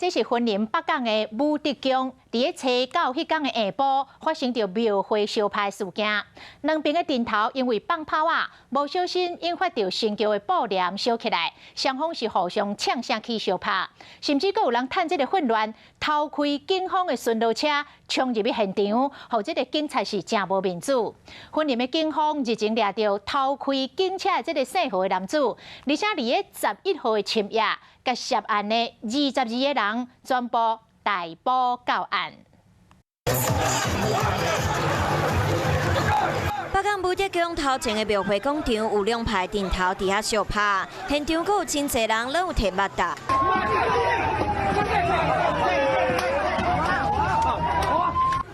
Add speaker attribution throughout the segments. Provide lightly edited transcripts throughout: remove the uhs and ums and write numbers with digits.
Speaker 1: 這是雲林北港的武德宮，佇咧初九彼工的下晡發生著廟會相拍事件。兩邊的陣頭因為放炮仔，無小心引發著神轎的布簾燒起來，雙方是互相嗆聲起相拍，甚至閣有人趁這个混亂偷開警方的巡邏車衝入去現場，予這个警察是誠無面子。雲林的警方日前掠著偷開警車的這个姓何的男子，而且佇咧11號的深夜，共涉案的22個人全部逮捕到案。
Speaker 2: 北港武德宮頭前的廟會廣場有兩派陣頭佇遐相拍，現場閣有真濟人攏有提馬達。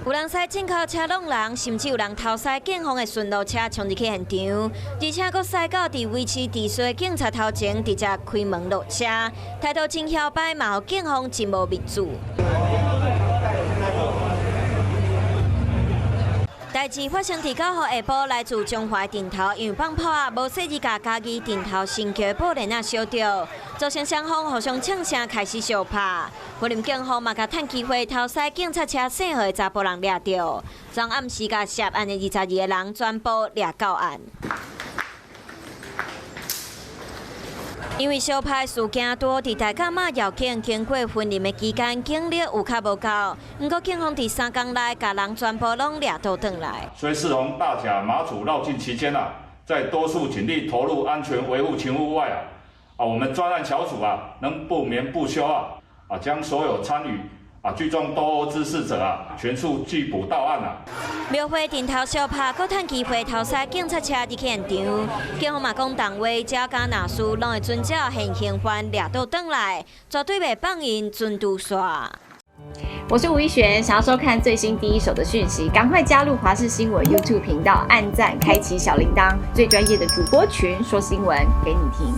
Speaker 2: 有人駛進口車挵人，甚至有人偷駛警方的巡邏車衝入去現場，而且閣駛到佇維持秩序的警察頭前，直接開門落車，態度真囂擺，嘛予警方真無面子。代誌發生佇9號下晡，來自彰化陣頭，因為放炮仔，無細膩共嘉義陣頭神轎布簾仔燒著，造成雙方互相嗆聲開始相拍。雲林警方嘛共趁機會偷駛警察車姓何的查埔人掠著，昨暗時共涉案的22個人全部掠到案。因為相拍事件多佇大甲媽繞境經過雲林的期間，警力有較無夠。毋過警方佇3工內，共人全部攏掠倒轉來。
Speaker 3: 所以適逢大甲媽祖繞境期間啊，在多數警力投入安全維護勤務外啊，我們專案小組啊，能不眠不休啊，將所有參與聚眾鬥毆滋事者啊，全數緝捕到案啊！
Speaker 2: 廟會陣頭相拍，閣趁機會偷駛警察車入去現場。警方嘛講，當話只敢若事，攏會遵照現行犯掠倒轉來，絕對袂放𪜶船拄煞。
Speaker 4: 我是吳一璇，想要收看最新第一手的訊息，趕快加入華視新聞 YouTube 頻道，按讚，開啟小鈴鐺，最專業的主播群說新聞給你聽。